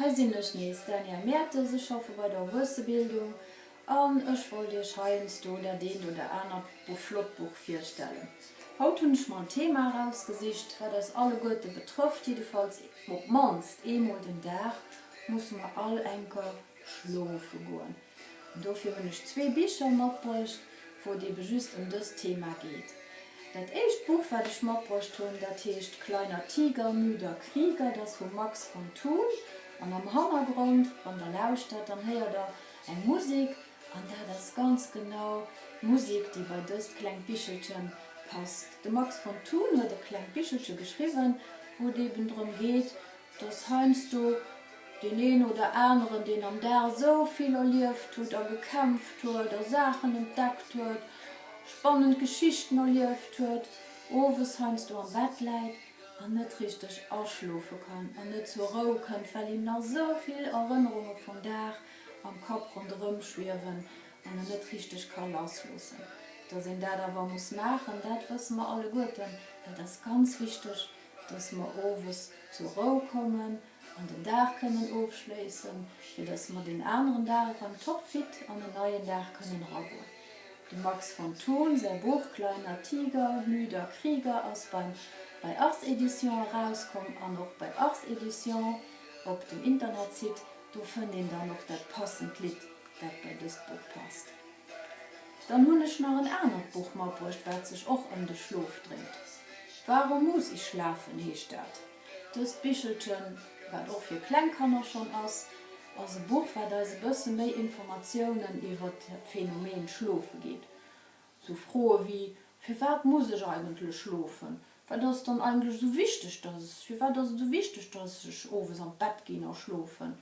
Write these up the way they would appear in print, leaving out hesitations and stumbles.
Hei sinn ech nees, Danièle Mertes, ech schaffe bei der Erwuessebildung an ech wollt iech heiansdo dat eent oder anert flott Buch virstellen. Haut hunn ech mer en Thema erausgesicht, wat eis alleguerte betrëfft, jiddefalls op d'mannst eemol den Dag musse mer all enker schlofe goen. An dofir hunn ech zwee Bicher matbruecht, wou et ebe just ëm dëst Thema geet. Dat éischt Buch, wat ech matbruecht hunn, dat heescht Kleiner Tiger, müder Krieger, dat ass vum Max von Thun. An am Hannergrond, wann der lauschtert, dann héiert der eng Musek, an dat ass ganz genau d'Musek, déi bei dëst klengt Bichelche passt. De Max von Thun huet e klengt Bichelche geschriwwen, wou et eben drëm geet, dass heiansdo deen een oder aneren, deen am Dag esou vill erlieft huet a gekämpft huet a Saachen entdeckt huet, spannend Geschichten erlieft huet, owes heiansdo am Bett läit an net richteg aschlofe kann an net zur Rou kënnt, well him nach esou vill Erënnerunge vum Dag am Kapp ronderëm schwiewen an en net richteg ka lassloossen. Dass een dat awer muss maachen, dat wësse mer alleguerten, dat ass ganz wichteg. Dass mer owes zur Rou kommen an den Dag kënnen ofschléissen, fir dass mer deen aneren Dag erëm topfit an en neien Dag kënnen eragoen. Dem Max von Thun säi Buch Kleiner Tiger, müder Krieger ass beim bei Ars Edition erauskomm an och bei Ars Edition op dem Internetsite, do fënnt een dann och dat passend Lidd, dat bei dëst Buch passt. Dann hunn ech nach en anert Buch matbruecht, wat sech och ëm de Schlof dréit. Warum muss ich schlafen heescht dat. Dëst Bichelchen, wat och fir kleng Kanner schonn ass, ass e Buch, wat eis e bësse méi Informatiounen iwwer dat Phänomen Schlofe geet. Sou Froe wéi, Firwat muss ech eigentlech schlofen? Wat ass dann eigentlech esou wichteg, dass, firwat ass et esou wichteg, dass ech owes an d'Bett ginn a schlofen?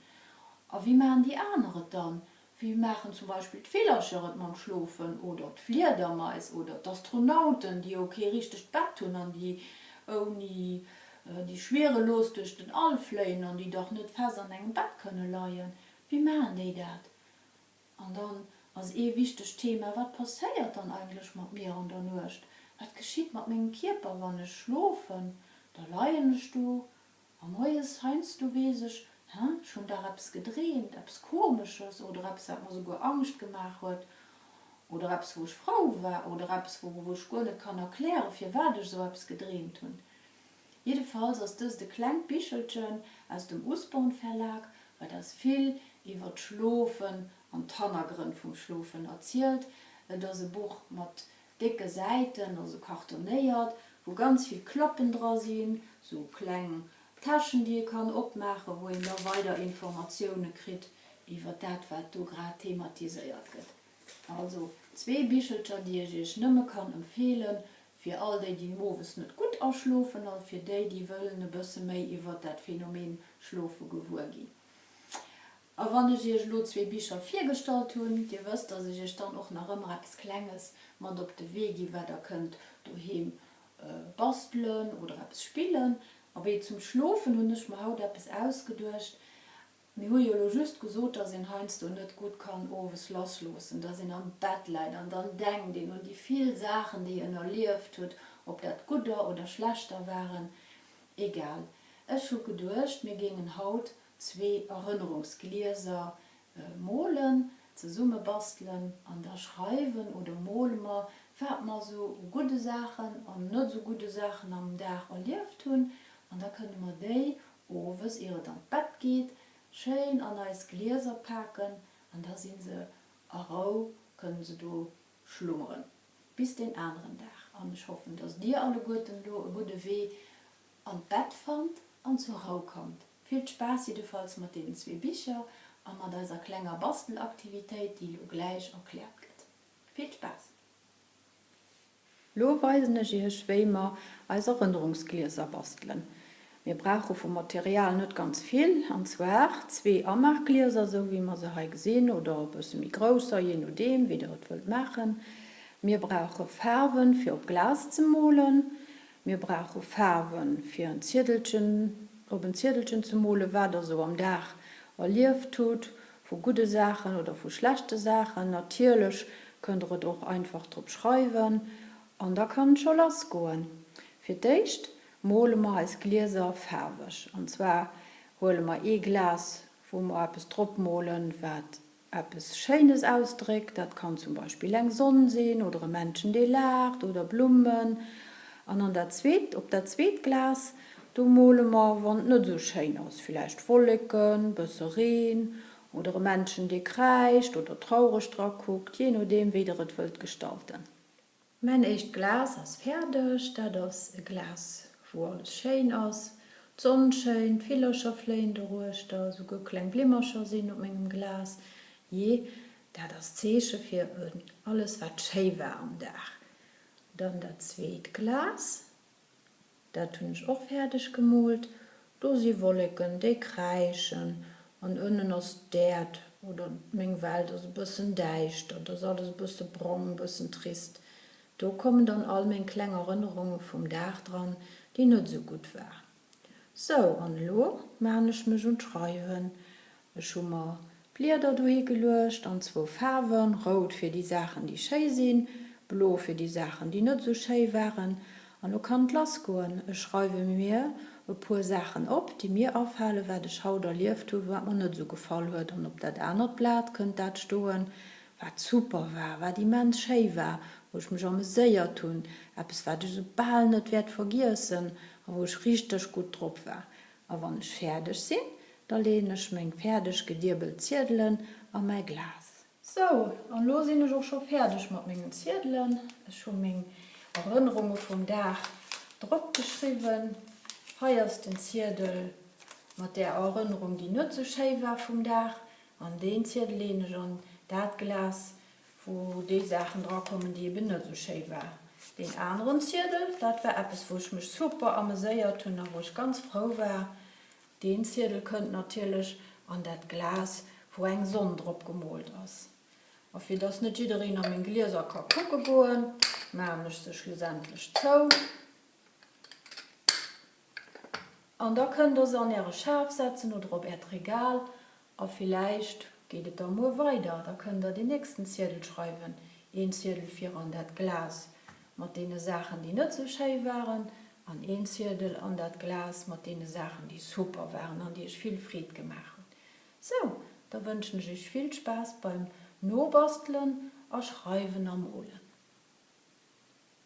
A wéi maachen déi aner et dann? Wéi maachen zum Beispill d'Villercher et mam Schlofen oder d'Fliedermais oder d'Astronauten, déi jo kee richtegt Bett hunn an déi ouni déi schwierelos duerch den All fléien an déi dach net fest an engem Bett kënne leien, wéi maachen déi dat? An dann ass ee wichtegt Thema, wat passéiert dann eigentlech mat mir an der Nuecht? Wat geschitt mat mengem Kierper wann ech schlofen? Da leien ech do A moies heiansdo weess ech, Hä, ech hunn dach eppes gedreemt, eppes Komesches oder eppes, wat mer souguer Angscht gemaach huet oder eppes, wou ech frou war oder eppes, wou ech guer net kann erklären, firwat ech esou eppes gedreemt hunn. Jiddefalls ass dëst e klengt Bichelchen aus dem Usborn Verlag, wat eis vill iwwer d'Schlofen an d'Hannergrënn vum Schlofen erzielt. Et ass e Buch mat décke Säiten, also kartonéiert, wou ganz vill Klappen dra sinn, sou kleng Täschen, déi ee kann opmaachen, wou een da weider Informatioune kritt iwwer dat, wat do grad thematiséiert gëtt. Also zwee Bichelcher, déi ech iech nëmme kann empfeelen, fir all déi, déi owes net gutt aschlofen a fir déi, déi wëllen e bësse méi iwwer dat Phänomen Schlofe gewuer ginn. A wann ech iech elo zwee Bicher virgestallt hunn, dir wësst, dass ech iech dann och nach ëmmer eppes Klenges mat op de Wee ginn, wat der kënnt doheem bastelen oder eppes spillen. Abee, zum Schlofen hunn ech mer haut eppes ausgeduecht. Mir hu jo elo just gesot, dass een heiansdo net gutt kann owes lassloossen, dass een am Bett läit an dann denkt een un déi vill Saachen, déi een erlieft huet, ob dat gudder oder schlechter waren, egal. Ech hu geduecht, mir géingen haut zwee Erënnerungsglieser molen, zesumme bastelen an da schreiwen oder mole mer, wat mer esou u gudde Saachen an net esou gudde Saachen am Dag erlieft hunn an da kënne mer déi owes, ier et an d'Bett geet, schéin an eis Glieser paken an da si se a Rou, kënne se do schlummeren bis deen aneren Dag. An ech hoffen, dass dir alleguerten elo e gudde Wee an d'Bett fannt an zur Rou kommt. Vill Spaass jiddefalls mat deenen zwee Bicher a mat eiser klenger Bastelaktivitéit, déi elo gläich erkläert gëtt. Vill Spaass! Lo weisen ech iech wéi mer eis Erënnerungsglieser bastelen. Mir brauche vum Material net ganz vill, an zwar zwee Amaachglieser, esou wéi mer se hei gesinn, oder e bësse méi grousser, jee nodeem wéi der et wëllt maachen. Mir brauche Faarwen fir op Glas ze molen. Mir brauche Faarwen, fir en Ziedelchen, op en Ziedelchen ze molen, wat der sou am Dag erlieft hutt, vu gudde Saachen oder vu schlechte Saachen. Natierlech kënnt der et och einfach drop schreiwen an da kann et scho lass goen. Fir d'éischt mole mer eis Glieser faarweg. An zwar huele mer ee Glas. wou mer eppes drop molen, wat eppes Schéines ausdréckt. Dat kann zum Beispill eng Sonn sinn oder e Männchen, dee laacht oder Blummen. An an dat zweet, op dat zweet Glas, do mole mer, wann et net esou schéin ass, villäicht Wolleken, bësse Reen oder e Männchen, dee kräischt oder traureg dra kuckt, jee nodeem, wéi der et wëllt gestalten. Mäin éischt Glas ass fäerdeg. Dat ass e Glas, wou alles schéin ass, d'Sonn schéint, d'Villercher fléien doruechter, esouguer kleng Blimmercher sinn op mengem Glas. Jee, dat ass d'Zeeche fir alles, wat schéi war am Dag. Dann dat zweet Glas. Dat hunn ech och fäerdeg gemoolt. Do si Wolleken, déi kräischen an ënnen ass d'Äerd oder meng Welt ass e bëssen däischter, et ass alles e bësse brong, e bëssen trist. Do kommen dann all meng kleng Erënnerunge vum Dag dran, déi net esou gutt war. Sou, an elo maan ech mech un d'Schreiwen. Ech hu mer Blieder dohi geluecht an zwou Faarwen, rout fir déi Saachen déi schéi sinn, blo fir déi Saachen déi net esou schéi waren. An lo kann et lass goen. Ech schreiwe mir e puer Saachen op déi mir afalen, wat ech haut erlieft hunn, wat mer net esou gefall huet. An op dat anert Blat kënnt dat stoen, wat super war, wat immens schéi war, wou ech mech ameséiert hunn, eppes wat ech esou bal net wäert vergiessen a wou ech richteg gutt drop war. A wann ech fäerdeg sinn, da leeën ech meng fäerdeg gediebelt Ziedelen a mäi Glas. Sou, an elo sinn ech och scho fäerdeg mat mengen Ziedelen. Ech hu meng Erënnerunge vum Dag drop geschriwwen. Hei ass den Ziedel mat där Erënnerung, déi net sou schéi war vum Dag. An deen Ziedel leeën ech an dat Glas, wou déi Saachen dra kommen, déi eben net esou schéi war. Deen aneren Ziedel, dat war eppes, wou ech mech super ameséiert hunn a wou ech ganz frou war. Deen Ziedel kënnt natierlech an dat Glas, wou eng Sonn drop gemoolt ass. A fir dass net jiddereen a meng Glieser ka kucke goen, maachen ech se schlussendlech zou. An da kënnt der se an äre Schaf setzen oder op äert Regal a villäicht geet et da muer weider, da kënnt der deen nächsten Ziedel schreiwen, een Ziedel fir an dat Glas mat deene Saachen déi net sou schéi waren an een Ziedel an dat Glas mat deene Saachen déi super waren an déi iech vill Freed gemaach hunn. Sou, da wënschen ech iech vill Spaass beim Nobastelen a Schreiwen a Molen.